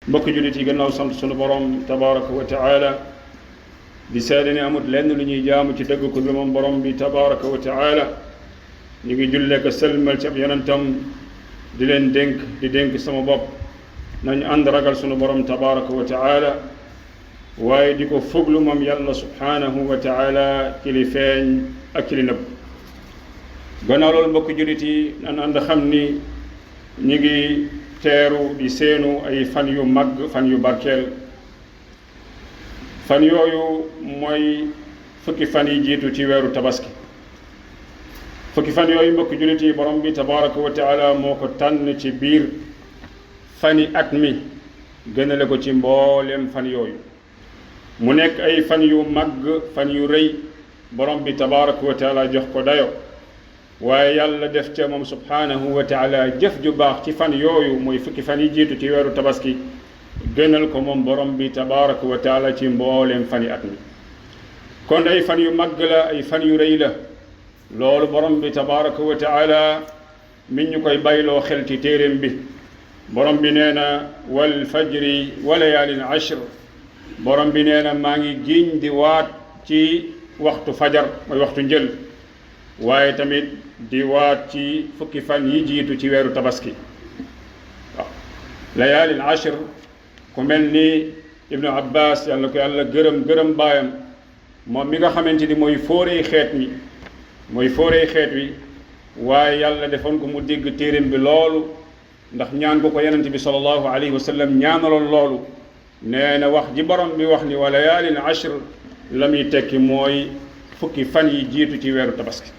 mbokk jullit yi gannaaw sant sunu borom tabaraka wa taala di seede ne amut lenn lu ñuy jaamu ci dëgg ko lu moom borom bi tabaraka wa taala ñu ngi jullee ko sëlmal ci ab yonentam di leen dénk sama bopp nañu ànd ragal sunu borom tabaraka wa taala waaye di ko fuglu moom yàlla subhanahu wa taala ci li feeñ ak ci li nëbb gannaaw loolu mbokk jullit yi nan ànd xam ni ñu ngi teeru di seenu ay fan yu mag fan yu barkeel fan yooyu mooy fukki fan yi jiitu ci weeru tabaski fukki fan yooyu mbokk jullit yi borom bi tabaraka wa taala moo ko tànn ci biir fani at mi gënale ko ci mbooleem fan yooyu mu nekk ay fan yu mag fan yu rëy borom bi tabaraka wa taala jox ko dayo waaye yàlla def ca moom subhanahu wa taala jëf ju baax ci fan yooyu mooy fukki fan yi jiitu ci weeru tabaski gënal ko moom borom bi tabaraka wa taala ci mbooleem fan yi at mi kon ay fan yu mag la ay fan yu rëy la loolu borom bi tabaraka wa taala mi ñu koy bayloo xel ci téeréem bi borom bi nee na wal fajri wa layaalin ashr borom bi nee na maa ngi giñ di waat ci waxtu fajar mooy waxtu njël waaye tamit di waat ci fukki fan yi jiitu ci weeru tabaski waaw layaalin ashr ku mel ni ibnu abbas yàlla ko yàlla gërëm baayam moom mi nga xamante ni mooy fóoree xeet wi waaye yàlla defoon ko mu dégg téeréem bi loolu ndax ñaan ko yonent bi sallallahu alayhi wa sallam ñaanaloon loolu nee na wax ji borom bi wax ni wa layaalin ashr la muy tekki mooy fukki fan yi jiitu ci weeru tabaski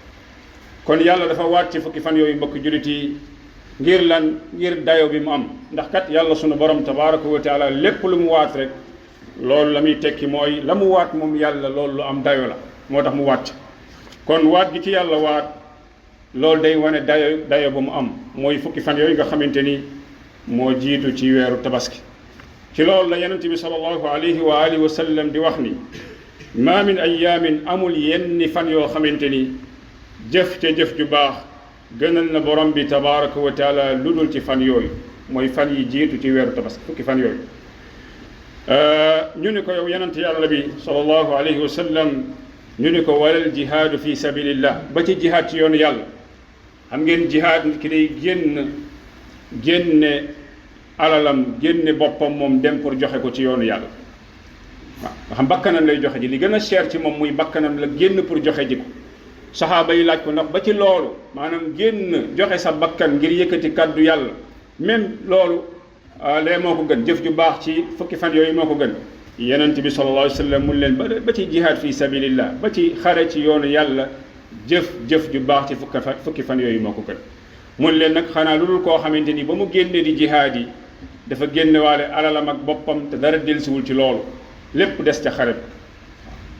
kon yàlla dafa waat ci fukki fan yooyu mbokk jullit yi ngir lan ngir dayo bi mu am ndax kat yàlla sunu borom tabaraka wa taala lépp lu mu waat rek loolu la muy tekki mooy la mu waat moom yàlla loolu lu am dayo la moo tax mu waat kon waat gi ci yàlla waat loolu day wane dayo ba mu am mooy fukki fan yooyu nga xamante ni moo jiitu ci weeru tabaski ci loolu la yonent bi sallallahu alayhi wa alihi wa sallam di wax ni ma min ayaamin amul yenn fan yoo xamante ni jëf ca jëf ju baax gënal na borom bi tabaraka wa taala lu dul ci fan yooyu mooy fan yi jiitu ci weeru tabaski fukki fan yooyu ñu ni ko yow yonent yàlla bi sallallahu alayhi wa sallam ñu ni ko walal jihaadu fi sabilillah ba ci jihaad ci yoonu yàlla xam ngeen jihaad ki day génne alalam génne boppam moom dem pour joxe ko ci yoonu yàlla waaw nga xam bakkanam lay joxe ji li gën a cher ci moom muy bakkanam la génn pour joxe ji ko saxaaba yi laaj ko ndax ba ci loolu maanaam génn joxe sa bakkan ngir yëkkati kàddu yàlla même loolu lee moo ko gën jëf ju baax ci fukki fan yooyu moo ko gën yonent bi sallallahu alayhi wa sallam mun leen ba ci jihaad fi sabilillah ba ci xare ci yoonu yàlla jëf ju baax ci fukki fan yooyu moo ko gën mun leen nag xanaa lu dul koo xamante ni ba mu génne di jihaad yi dafa génne waale alalam ak boppam te dara dellusiwul ci loolu lépp des ca xare bi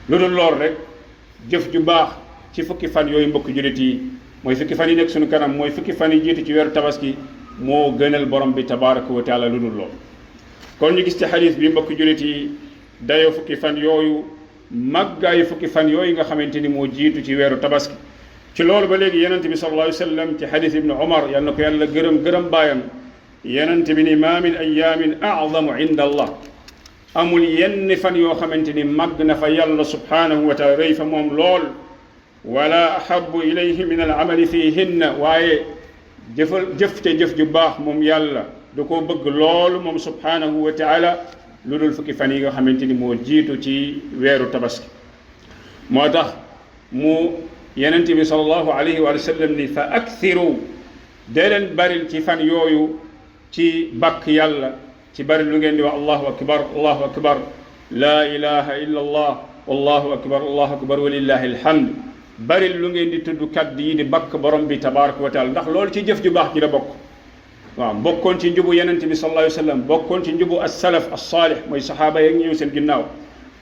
lu dul loolu rek jëf ju baax ci fukki fan yooyu mbokk jullit yi mooy fukki fan yi nekk suñu kanam mooy fukki fan yi jiitu ci weeru tabaski moo gënal borom bi tabaraka wa taala lu dul loolu kon ñu gis ci xadiis bi mbokk jullit yi dayoo fukki fan yooyu màggaayu fukki fan yooyu nga xamante ni moo jiitu ci weeru tabaski ci loolu ba léegi yonent bi sallallahu alayhi wa sallam ci xadiis ibnu Umar yal na ko yàlla gërëm baayam yonent bi ni ma min ayaamin a'zamu inda allah amul yenn fan yoo xamante ni màgg na fa yàlla subhanahu wa taala rëy fa moom lool wala ahabu ilayhi min al amali fihinna waaye jëf ju baax moom yàlla du ko bëgg loolu moom subhanahu wa taala lu dul fukki fan yi nga xamante ni moo jiitu ci weeru tabaski moo tax mu yonent bi sallallahu alayhi wa sallam ni fa akthiru dee leen baril ci fan yooyu ci bàkk yàlla ci bari lu ngeen di wax allahu akbar laa ilaha illa allah wallahu akbar walillahi alhamd bari lu ngeen di tudd kaddu yi di bakk borom bi tabaraka wa taala ndax loolu ci jëf ju baax ji la bokk waaw bokkoon ci njubu yonent bi sallallahu alayhi wa sallam bokkoon ci njubu as-salaf as-salih mooy saxaaba yeeg ñëw seen ginnaaw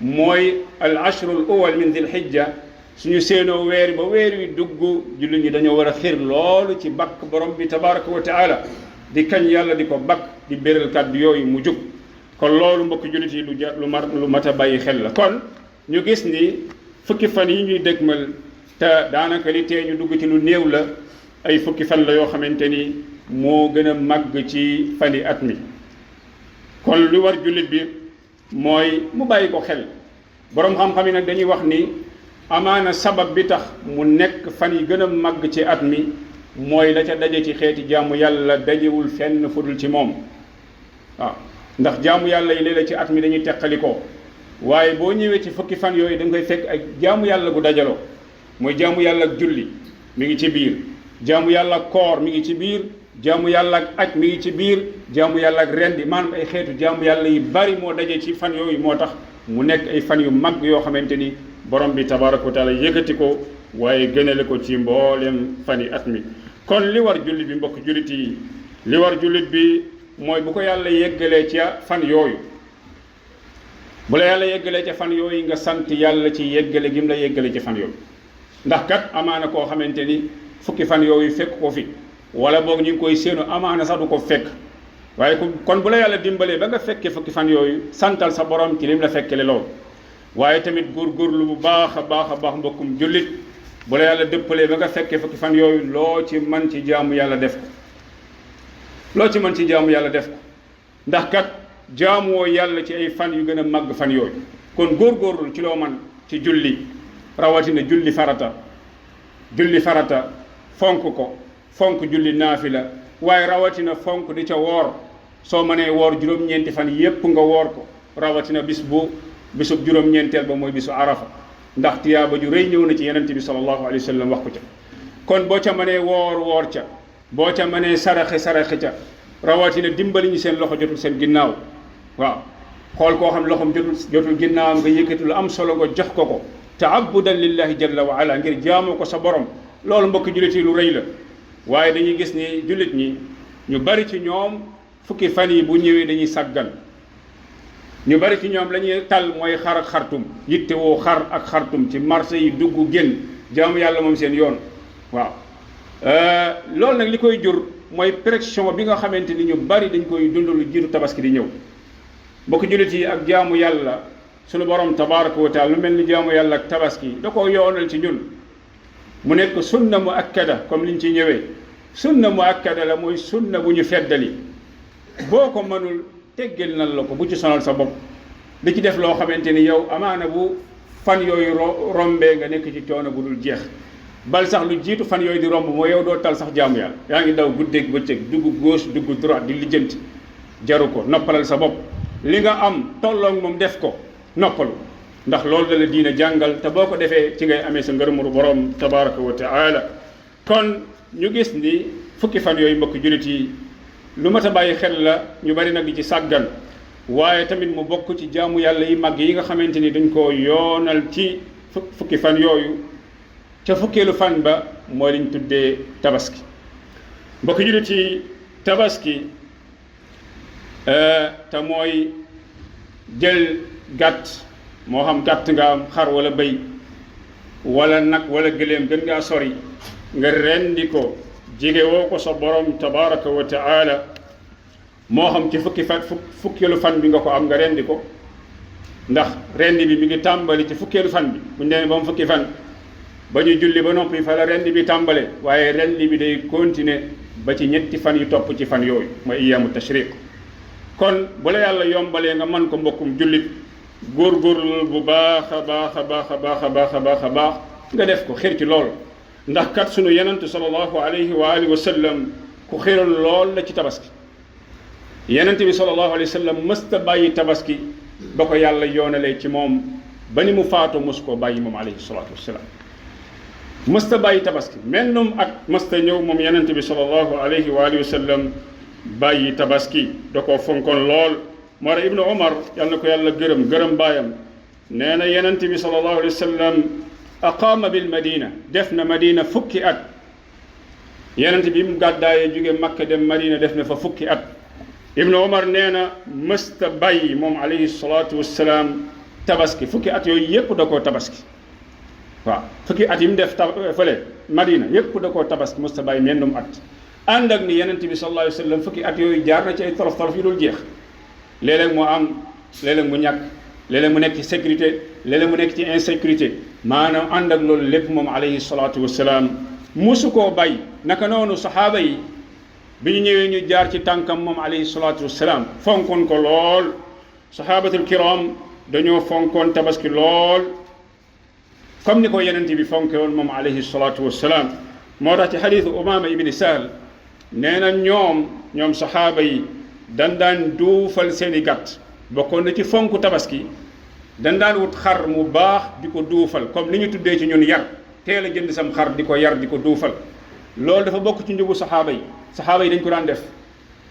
mooy al ashru al awwal min dhil hijja suñu seenoo weer ba weer wi dugg jullit ñi dañoo war a xir loolu ci bakk borom bi tabaraka wa taala di kañ yàlla di ko bakk di béral kaddu yooyu mu jug kon loolu mbokk jullit yi lu mat a bàyyi xel la kon ñu gis ni fukki fan yi ñuy dégmal te daanaka li tee ñu dugg ci lu néew la ay fukki fan la yoo xamante ni moo gën a màgg ci fani at mi kon lu war jullit bi mooy mu bàyyi ko xel. boroom xam-xam yi nag dañuy wax ni amaana sabab bi tax mu nekk fan yi gën a màgg ci at mi mooy la ca daje ci xeeti jaamu yàlla dajewul fenn fudul ci moom waaw ndax jaamu yàlla yi léeg-léeg ci at mi dañuy teqalikoo waaye boo ñëwee ci fukki fan yooyu da nga koy fekk ak jaamu yàlla gu dajaloo mooy jaamu yàlla ak julli mi ngi ci biir, jaamu yàlla ak koor mi ngi ci biir, jaamu yàlla ak aj mi ngi ci biir, jaamu yàlla ak rendi, maanaam ay xeetu jaamu yàlla yi bari moo daje ci fan yooyu moo tax mu nekk ay fan yu mag yoo xamante ni borom bi tabaraka wa taala yëkkati ko waaye gënale ko ci mboolem fan yi at mi. kon li war jullit bi mbokk jullit yi li war jullit bi mooy bu ko yàlla yeggalee ca fan yooyu, bu la yàlla yeggalee ca fan yooyu nga sant yàlla ci yeggale gi mu la yeggale ci fan yooyu. ndax kat amaana koo xamante ni fukki fan yooyu fekk ko fi wala boog ñu ngi koy séenu amaana sax du ko fekk waaye kon bu la yàlla dimbalee ba nga fekkee fukki fan yooyu santal sa borom ci lim la fekkele lool. waaye tamit góorgóorlu bu baax a baax mbokkum jullit bu la yàlla dëppalee ba nga fekkee fukki fan yooyu loo ci man ci jaamu yàlla def ko, loo ci man ci jaamu yàlla def ko ndax kat jaamuwoo yàlla ci ay fan yu gën a màgg fan yooyu. kon góorgóorlu ci loo man ci julli, rawatina julli farata fonk ko, fonk julli naafila, waaye rawatina fonk di ca woor. soo mënee woor juróom-ñeenti fan yépp nga woor ko, rawatina bisub juróom-ñeenteel ba mooy bisu arafa ndax tiyaaba ju rëy ñëw na ci yenente bi sallallahu alayhi wa sallam wax ko ca. kon boo ca mënee woor ca, boo ca mënee saraxe ca, rawatina dimbali ñi seen loxo jotul seen ginnaaw. waaw xool koo xam loxom jotul ginnaawam nga yëkkati lu am solo nga jox ko taabudan lillahi jalla wa ala ngir jaamoo ko sa borom. loolu mbokk jullit yi lu rëy la waaye dañuy gis ni jullit ñi ñu bari ci ñoom fukki fan yi bu ñëwee dañuy sàggan. ñu bari ci ñoom la ñuy tal mooy xar ak xartum, yitte woo xar ak xartum ci marché yi dugg génn jaamu yàlla moom seen yoon. waaw loolu nag li koy jur mooy pression bi nga xamante ni ñu bari dañ koy dund lu jiitu tabaski di ñëw. mbokk jullit yi ak jaamu yàlla sunu borom tabaraka wa taala lu mel ni jaamu yàlla ak tabaski da koo yoonal ci ñun mu nekk sunna mu akkada comme liñ ci ñëwee. sunna mu akkada la mooy sunna bu ñu feddali, boo ko mënul teggeel nan la ko, bu ci sonal sa bopp di ci def loo xamante ni yow amaana bu fan yooyu rombee nga nekk ci coono bu dul jeex. bal sax lu jiitu fan yooyu di romb mooy yow doo tal sax jaamu yàlla, yaa ngi daw guddeeg bëccëg dugg gauche dugg droite di lijjanti. jaru ko, noppalal sa bopp, li nga am tolloog moom def ko noppalu, ndax loolu la diina jàngal te boo ko defee ci ngay amee sa ngërëmul borom tabaraka wa taala. kon ñu gis ni fukki fan yooyu mbokk jullit yi lu mat a bàyyi xel la, ñu bari nag di ci sàggan, waaye tamit mu bokk ci jaamu yàlla yi mag yi nga xamante ni dañ koo yoonal ci fukki fan yooyu. ca fukkeelu fan ba mooy liñ tuddee tabaski. mbokk jullit yi tabaski te mooy jël gàtt, moo xam gàtt nga am xar wala bëy wala nag wala gëléem gën ngaa sori nga rendi ko jige woo ko sa borom tabaraka wa taala, moo xam ci fukkeelu fan bi nga ko am nga rendi ko, ndax rendi bi mi ngi tàmbali ci fukkeelu fan bi. bu ñu demee ba mu fukki fan ba ñu julli ba noppi fa la rendi bi tàmbale, waaye rendi bi day continuer ba ci ñetti fan yu topp ci fan yooyu mooy iyaamu tashriq. kon bu la yàlla yombalee nga man ko mbokkum jullit góorgóorlu bu baax a baax nga def ko, xir ci lool. ndax kat sunu yenentu sallallahu alayhi wa alihi wa sallam ku xiroon lool la ci tabaski. yenente bi sallallahu alayhi wa sallam mësta bàyyi tabaski ba ko yàlla yoonalee ci moom ba ni mu faatu mës koo bàyyi moom alayhi salatu wasalaam. mësta bàyyi tabaski mennum ak mësta ñëw moom yenente bi sallallahu alayhi wa alihi wa sallam bàyyi tabaski, da koo fonkoon lool. moo tax ibnu omar yàlla na ko yàlla gërëm baayam nee na yenente bi sallallahu alayhi wa sallam aqaama bil madina, def na madina fukki at. yenente bi mu gàddaayee jóge makka dem madina def na fa fukki at. ibnu omar nee na mësta bàyyi moom alayhi salatu wassalaam tabaski, fukki at yooyu yépp da koo tabaski. waaw fukki at yi mu def fële madina yépp da koo tabaski, mësta bàyyi mennum at. ànd ak ni yenente bi sallallahu alayhi wa sallam fukki at yooyu jaar na ci ay torof yu dul jeex. léeg-léeg mu am, léeg-léeg mu ñàkk, léeg-léeg mu nekk ci sécurité, léeg-léeg mu nekk ci insécurité, maanaam ànd ak loolu lépp moom alayhi salaatu wassalaam musu koo bàyyi. naka noonu saxaaba yi bi ñu ñëwee ñu jaar ci tànkam moom alayhi salaatu wassalaam fonkoon ko lool sahabatul kiram dañoo fonkoon tabaski lool comme ni ko yenente bi fonke woon moom alayhi salaatu wassalaam moo tax ci xadiisu Umaama ibni Sahl nee na ñoom sahaaba yi dan daan duufal seeni gàtt bokkoon na ci fonk tabaski dan daan wut xar mu baax di ko duufal comme ni ñu tuddee ci ñun yar teel a jënd sam xar di ko yar di ko duufal loolu dafa bokk ci njubu saxaaba yi dañ ko daan def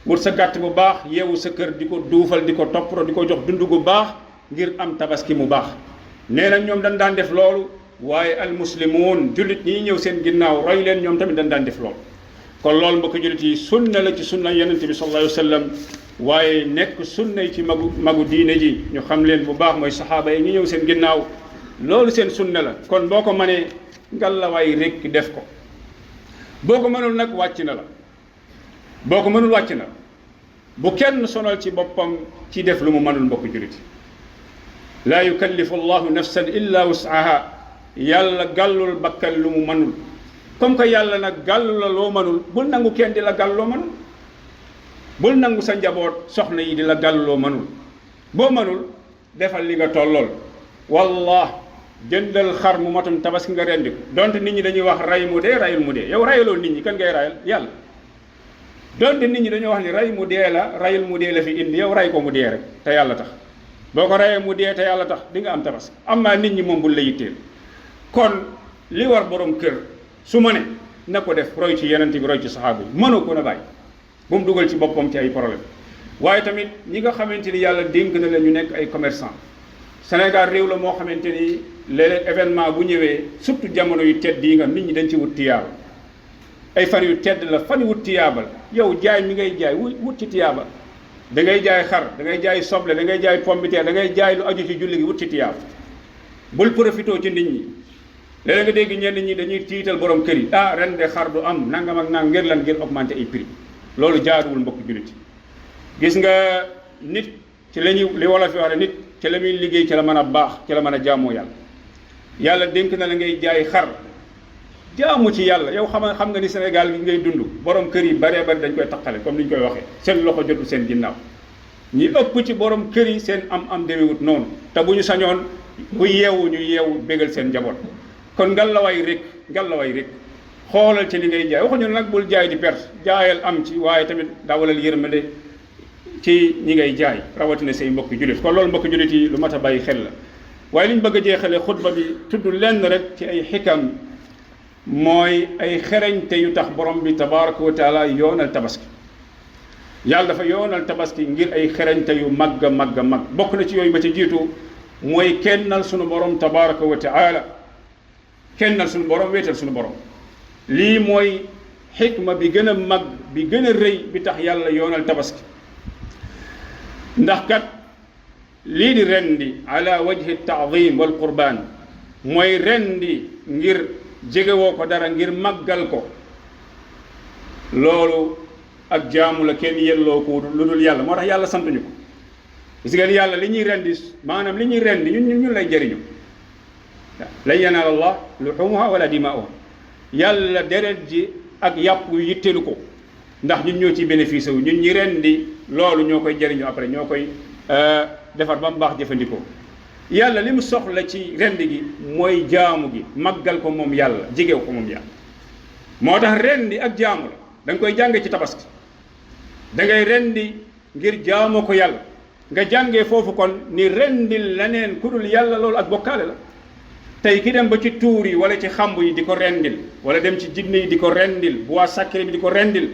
wut sa gàtt bu baax yeewu sa kër di ko duufal di ko toppatoo di ko jox dund gu baax ngir am tabaski mu baax nee na ñoom dañ daan def loolu waaye almuslimuun jullit ñi ñëw seen ginnaaw roy leen ñoom tamit dañ daan def loolu kon loolu mbokk jullit yi sunna la ci sunna yonente bi sallallahu alayhi wa sallam waaye nekk sunna yi ci magu diine ji ñu xam leen bu baax mooy saxaaba yi ñi ñëw seen ginnaaw loolu seen sunna la kon boo ko mënee ngalawaay rek def ko boo ko mënul nag wàcc na la boo ko mënul wàcc na bu kenn sonal ci boppam ci def lu mu mënul mbokk jullit laa yukallifu allahu nafsan illa wus'aha yàlla gàllul bakkan lu mu mënul comme que yàlla nag gàllu la loo mënul bul nangu kenn di la gàll loo mënul bul nangu sa njaboot soxna yi di la gàll loo mënul boo mënul defal li nga tollool wallah jëndal xar mu matum tabaski nga rendi ko donte nit ñi dañuy wax ray mu dee rayul mu dee yow rayaloo nit ñi kan ngay rayal yàlla donte nit ñi dañoo wax ni ray mu dee la rayul mu dee la fi indi yow ray ko mu dee rek te yàlla tax boo ko rayee mu dee te yàlla tax di nga am tabaski am naa nit ñi moom bul la yitteel kon li war borom kër su ma ne na ko def roy ci yeneen bi roy ci saxaaba yi mënoo ko na bàyyi bu mu dugal ci boppam ci ay problème waaye tamit ñi nga xamante ni yàlla dénk na la ñu nekk ay commerçant Sénégal réew la moo xamante ni léeg-léeg événement bu ñëwee surtout jamono yu tedd yi nga nit ñi dañ ci wut tiyaaba ay fan yu tedd la fan wut tiyaaba la yow jaay mi ngay jaay wut ci tiyaaba da ngay jaay xar da ngay jaay soble da ngay jaay pomme de terre da ngay jaay lu aju ci julli gi wut ci tiyaaba bul profitoo ci nit ñi léeg-léeg nga dégg ñenn ñi dañuy tiital borom kër yi ren de xar du am nangam ak nangam ngir lan ngir augmenter ay prix loolu jaaduwul mbokk jullit gis nga nit ci la ñuy li wolof yi wax nit ci la muy liggéey ci la mën a baax ci la mën a jaamoo yàlla dénk na la ngay jaay xar jaamu ci yàlla yow xam nga ni Sénégal gi ngay dund borom kër yi baree bari dañ koy taqale comme ni ñu koy waxee seen loxo jotul seen ginnaaw ñi ëpp ci borom kër yi seen am demewut noonu te bu ñu sañoon bu yeewu ñu yeewu bégal seen njaboot kon ngalawaay rek xoolal ci li ngay jaay waxuñu nag bul jaay di perte jaayal am ci waaye tamit dawalal yërmande ci ñi ngay jaay rawatina say mbokk jullit kon loolu mbokk jullit yi lu mat a bàyyi xel la waaye li ñu bëgg a jeexale xutba bi tudd lenn rek ci ay xikam mooy ay xereñte yu tax borom bi tabaraka wa taala yoonal tabaski yàlla dafa yoonal tabaski ngir ay xereñte yu mag bokk na ci yooyu ba ci jiitu mooy kennal sunu borom tabaraka wa taala kennal sunu borom wéetal sunu borom lii mooy xikma bi gën a mag bi gën a rëy bi tax yàlla yoonal tabaski ndax kat lii di rendi ala wajhi taadim wal qurbaan mooy rendi ngir jegewoo ko dara ngir màggal ko loolu ak jaamu la kenn yelloo ko lu dul yàlla moo tax yàlla santuñu ko gis ngeen yàlla li ñuy rendi maanaam li ñuy rendi ñun lay jëriñu lan yanaala allah luhumuha wala dimaa'uha yàlla deret ji ak yàpp yu yittelu ko ndax ñun ñoo ciy bénéfice wu ñun ñi rendi loolu ñoo koy jëriñu après ñoo koy defar ba mu baax jëfandikoo yàlla li mu soxla ci rendi gi mooy jaamu gi màggal ko moom yàlla jegew ko moom yàlla moo tax rendi ak jaamu la da nga koy jànge ci tabaski da ngay rendi ngir jaamoo ko yàlla nga jàngee foofu kon ni rendil leneen ku dul yàlla loolu ak bokkaale la tey ki dem ba ci tuur yi wala ci xamb yi di ko rendil wala dem ci jinne yi di ko rendil bois sacré bi di ko rendil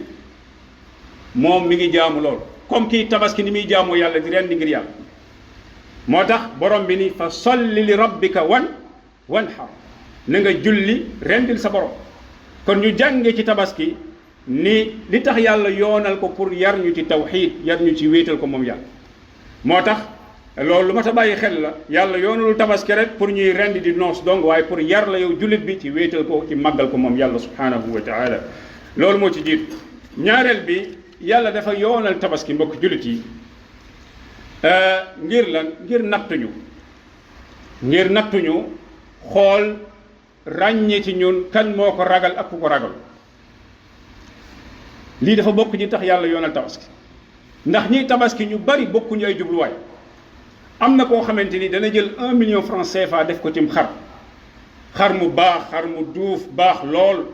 moom mi ngi jaamu loolu comme kii tabaski ni muy jaamoo yàlla di rendi ngir yàlla moo tax borom bi ni fa solli li rabbika wanhar na nga julli rendil sa borom kon ñu jànge ci tabaski ni li tax yàlla yoonal ko pour yar ñu ci tawxiid yar ñu ci wéetal ko moom yàlla moo tax loolu lu ma ta bàyyi xel la yàlla yoonalul tabaski rek pour ñuy rendi di noos dong waaye pour yar la yow jullit bi ci wéetal ko ci màggal ko moom yàlla subhanahu wa taala loolu moo ci jiitu ñaareel bi yàlla dafa yoonal tabaski mbokk jullit yi ngir lan ngir nattuñu xool ràññee ci ñun kan moo ko ragal ak ku ko ragal lii dafa bokk ci tax yàlla yoonal tabaski ndax ñiy tabaski ñu bari bokkuñu ay jubluwaay am na koo xamante ni dana jël 1 million franc CFA def ko tim xar mu baax xar mu duuf baax lool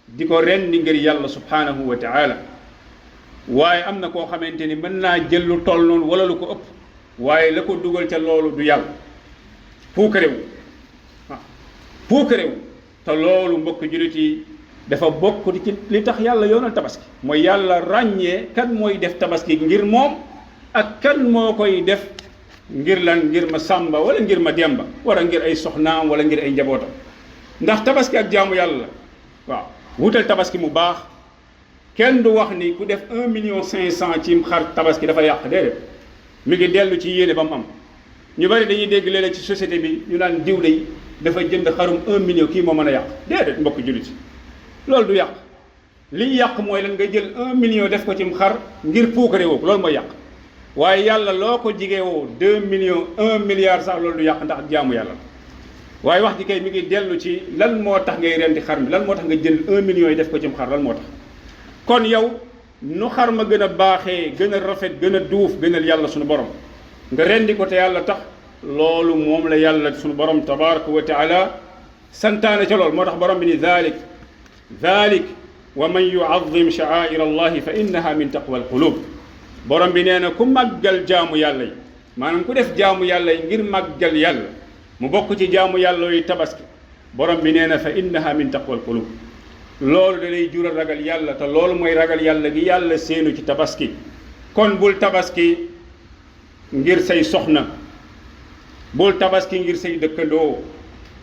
di ko rendi ngir yàlla subhanahu wa taala waaye am na koo xamante ni mën naa jël lu toll noonu wala lu ko ëpp waaye la ko dugal ca loolu du yàlla puukarewu puukarewu te loolu mbokk jullit yi dafa bokk ci li tax yàlla yoonal tabaski mooy yàlla ràññee kan mooy def tabaski ngir moom ak kan moo koy def ngir lan ngir ma sàmba wala ngir ma demba wala ngir ay soxnaam wala ngir ay njabootam ndax tabaski ak jaamu yàlla waaw wutal tabaski mu baax kenn du wax ni ku def 1 million 500 ci xar tabaski dafa yàq déedéet mi ngi dellu ci yéene ba mu am ñu bari dañuy dégg léeg-léeg ci société bi ñu naan diw day dafa jënd xarum 1 million kii moo mën a yàq déedéet mbokk jullit loolu du yàq liy yàq mooy lan nga jël 1 million def ko ci xar ngir puukare woo loolu mooy yàq waaye yàlla loo ko jigee woo 2 millions 1 milliard sax loolu du yàq ndax jaamu yàlla waaye wax ji kay mi ngi dellu ci lan moo tax ngay rendi xar mi lan moo tax nga jël 1 million yi def ko ci xar lan moo tax kon yow nu xar ma gën a baaxee gën a rafet gën a duuf gënal yàlla suñu borom nga rendi ko te yàlla tax loolu moom la yàlla suñu borom tabaraka wa taala santaane ca loolu moo tax borom bi ni dhalik wa man yu'azzim sha'air allahi fa innaha min taqwa alqulub borom bi nee na ku màggal jaamu yàlla yi maanaam ku def jaamu yàlla yi ngir màggal yàlla mu bokk ci jaamu yàlla yi tabaski borom bi nee na fa innaha min taqwa alqulub loolu da lay jural ragal yàlla te loolu mooy ragal yàlla gi yàlla séenu ci tabaski kon bul tabaski ngir say soxna bul tabaski ngir say dëkkandoo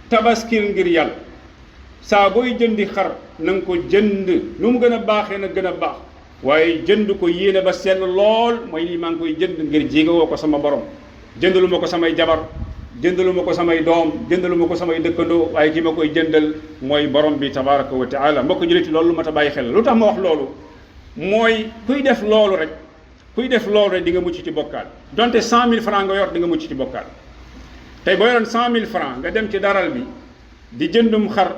tabaskil ngir yàlla saa booy jëndi xar na nga ko jënd nu mu gën a baaxee na gën a baax waaye jënd ko yéene ba sell lool mooy lii maa ngi koy jënd ngir jégewoo ko sama borom jëndalu ma ko samay jabar jëndalu ma ko samay doom jëndalu ma ko samay dëkkandoo waaye ki ma koy jëndal mooy borom bi tabaraka wa taala mbokk jullit loolu lu mat a bàyyi xel lu tax ma wax loolu mooy kuy def loolu rek di nga mucc ci bokkaal donte 100 000 francs nga yor di nga mucc ci bokkaal tey boo yoroon 100 000 francs nga dem ci daral bi di jëndum xar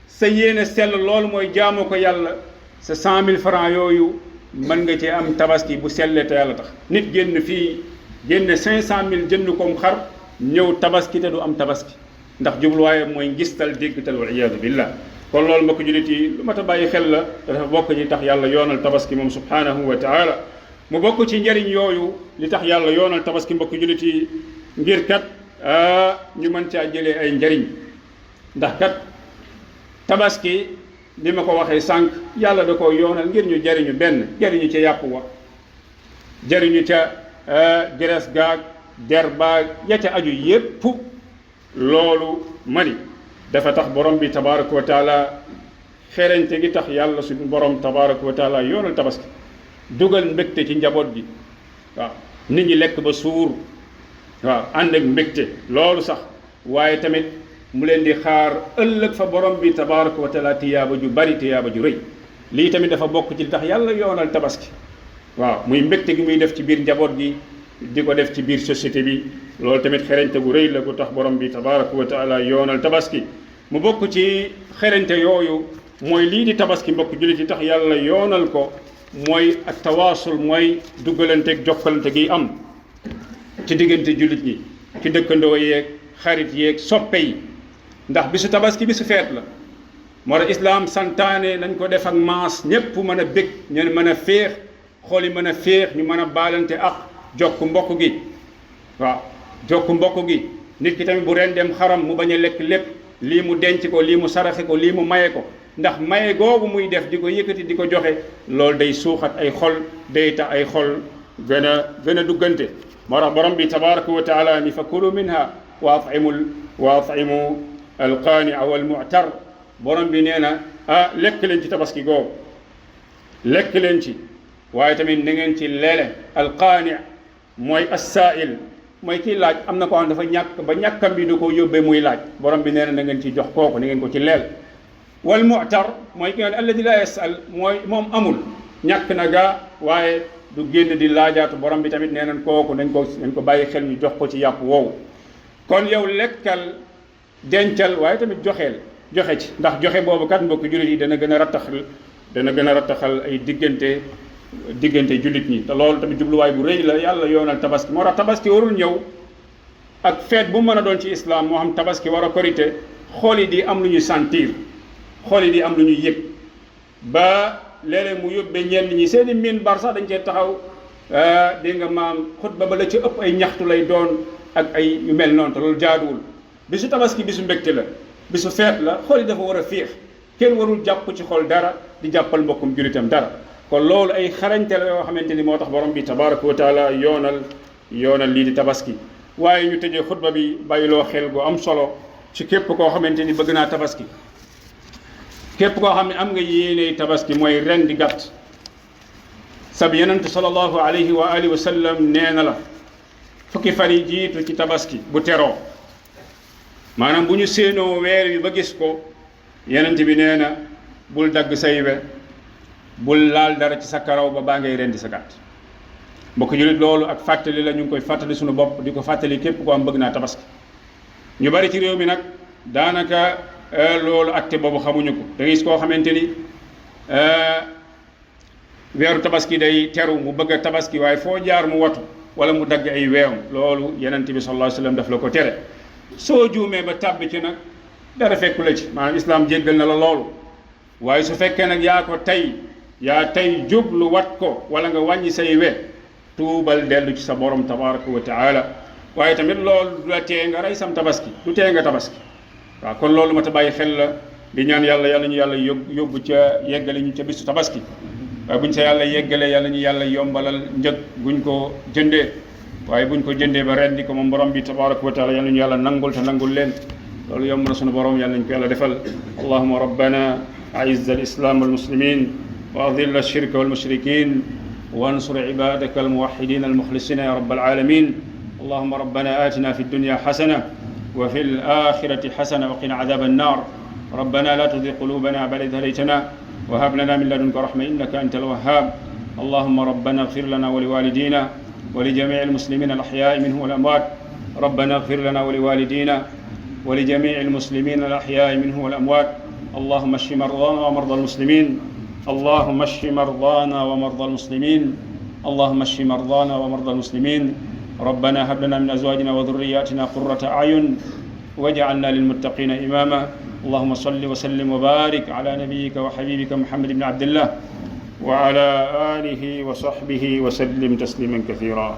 sa yéene sell loolu mooy jaamoo ko yàlla sa 100 000 francs yooyu mën nga cee am tabaski bu sellee te yàlla tax nit génn fii génne 500 000 jënd koom xar ñëw tabaski te du am tabaski ndax jubluwaaye mooy ngistal déggtal wal iyaadu billah kon loolu mbokk jullit yi lu mat a bàyyi xel la te dafa bokk ci tax yàlla yoonal tabaski moom subhanahu wa taala mu bokk ci njariñ yooyu li tax yàlla yoonal tabaski mbokk jullit yi ngir kat ñu mën caa jëlee ay njariñ ndax kat tabaski li ma ko waxee sànq yàlla da ko yoonal ngir ñu jariñu benn jariñu ca yàpp wa jariñu ca gerees gaag der baag ya ca aju yépp loolu mani dafa tax borom bi tabaraka wa taala xereñte gi tax yàlla suñu borom tabaraka wa taala yoonal tabaski dugal mbégte ci njaboot gi waaw nit ñi lekk ba suur waaw ànd ak mbégte loolu sax waaye tamit mu leen di xaar ëllëg fa borom bi tabaraka wa taala tiyaaba ju bari tiyaaba ju rëy lii tamit dafa bokk ci li tax yàlla yoonal tabaski waaw muy mbégte gi muy def ci biir njaboot gi di ko def ci biir société bi loolu tamit xereñte gu rëy la gu tax borom bi tabaraka wa taala yoonal tabaski mu bokk ci xereñte yooyu mooy lii di tabaski mbokk jullit yi tax yàlla yoonal ko mooy ak tawaasul mooy duggalanteeg jokkalante gi am ci diggante jullit ñi ci dëkkandoo yeeg xarit yeeg soppe yi ndax bisu tabaski bisu feet la moo tax islaam santaane nañ ko def ak maas ñépp mën a bég ñu mën a féex xool yi mën a féex ñu mën a baalante ak jokk mbokk gi waaw jokk mbokk gi nit ki tamit bu ren dem xaram mu bañ a lekk lépp lii mu denc ko lii mu saraxe ko lii mu maye ko ndax maye googu muy def di ko yëkkati di ko joxe loolu day suuxat ay xol day tax ay xol gën a duggante moo tax borom bi tabaraka wa taala ni fa kulu minha wa at'imu alqaania wal mu'tar borom bi nee na lekk leen ci tabaski googu lekk leen ci waaye tamit na ngeen ci leele alqaani mooy assaa'il mooy kii laaj am na ko xam dafa ñàkk ba ñàkkam bi du ko yóbbee muy laaj borom bi nee na ngeen ci jox kooku na ngeen ko ci leel wal mu'tar mooy ki nga ne alladi la yasal mooy moom amul ñàkk na gaa waaye du génn di laajaatu borom bi tamit nee nañ kooku nañ ko bàyyi xel ñu jox ko ci yàpp woowu kon yow lekkal dencal waaye tamit joxe ci ndax joxe boobu kat mbokk jullit yi dana gën a rattax dana gën a rattaxal ay diggante jullit ñi te loolu tamit jubluwaay bu rëy la yàlla yoonal tabaski moo tax tabaski warul ñëw ak feet bu mën a doon ci islam moo xam tabaski war a korite xool yi di am lu ñuy sentir xool yi di am lu ñuy yëg ba léeg-léeg mu yóbbee ñenn ñi seeni miin bar sax dañ cee taxaw dégg nga maam xutba ba la ci ëpp ay ñaxtu lay doon ak ay yu mel noonu te loolu jaaduwul bisu tabaski bisu mbégte la bisu feet la xool yi dafa war a féex kenn warul jàpp ci xol dara di jàppal mbokkum jullitam dara kon loolu ay xarañte la yoo xamante ni moo tax borom bi tabaraka wa taala yoonal lii di tabaski waaye ñu tëjee xutba bi bàyyiloo xel gu am solo ci képp koo xamante ni bëgg naa tabaski képp koo xam ne am nga yéene tabaski mooy ren di gàtt sab yonent sallallahu alayhi wa alihi wa sallam nee na la fukki fan yi jiitu ci tabaski bu teroo maanaam bu ñu séenoo weer wi ba gis ko yonent bi nee na bul dagg say we bul laal dara ci sa karaw ba baa ngay rendi sa gàtt mbokk jullit loolu ak fàttali la ñu ngi koy fàttali suñu bopp di ko fàttali képp ko am bëgg naa tabaski ñu bari ci réew mi nag daanaka loolu acte boobu xamuñu ko da ngay gis koo xamante ni weeru tabaski day teru mu bëgg a tabaski waaye foo jaar mu watu wala mu dagg ay weewam loolu yonent bi sallallahu alayhi wasallam daf la ko tere soo juumee ba tàbbi ci nag dara fekku la ci maanaam islam jéggal na la loolu waaye su fekkee nag yaa tey jublu wat ko wala nga wàññi say we tuubal dellu ci sa borom tabaraka wa taala waaye tamit loolu du la tee nga rey sam tabaski du tee nga tabaski waaw kon loolu ma ta bàyyi xel la di ñaan yàlla ñu yàlla yóbbu ca yeggale ñu ca bisu tabaski waaye buñ sa yàlla yeggale yàlla ñu yàlla yombalal njëg buñ ko jëndee waaye buñ ko jëndee ba rendi ko moom borom bi tabaraka wa taala yàlla ñu yàlla nangul te nangul leen loolu yomb na sunu borom yàlla ñu ko yàlla defal allahumma rabbana a'izz al-islam wal muslimin wa adhill ash-shirka wal mushrikin وانصر عبادك الموحدين المخلصين يا رب العالمين اللهم ربنا آتنا في الدنيا حسنة وفي الآخرة حسنة وقنا عذاب النار ربنا لا تزغ قلوبنا بعد إذ هديتنا وهب لنا من لدنك رحمة إنك أنت الوهاب اللهم ربنا اغفر لنا ولوالدينا ولجميع المسلمين الأحياء منهم والأموات ربنا اغفر لنا ولوالدينا ولجميع المسلمين الأحياء منهم والأموات اللهم اشف مرضانا ومرضى المسلمين اللهم اشف مرضانا ومرضى المسلمين اللهم اشف مرضانا ومرضى المسلمين ربنا هب لنا من ازواجنا وذرياتنا قرة اعين واجعلنا للمتقين اماما اللهم صل وسلم وبارك على نبيك وحبيبك محمد بن عبد الله وعلى اله وصحبه وسلم تسليما كثيرا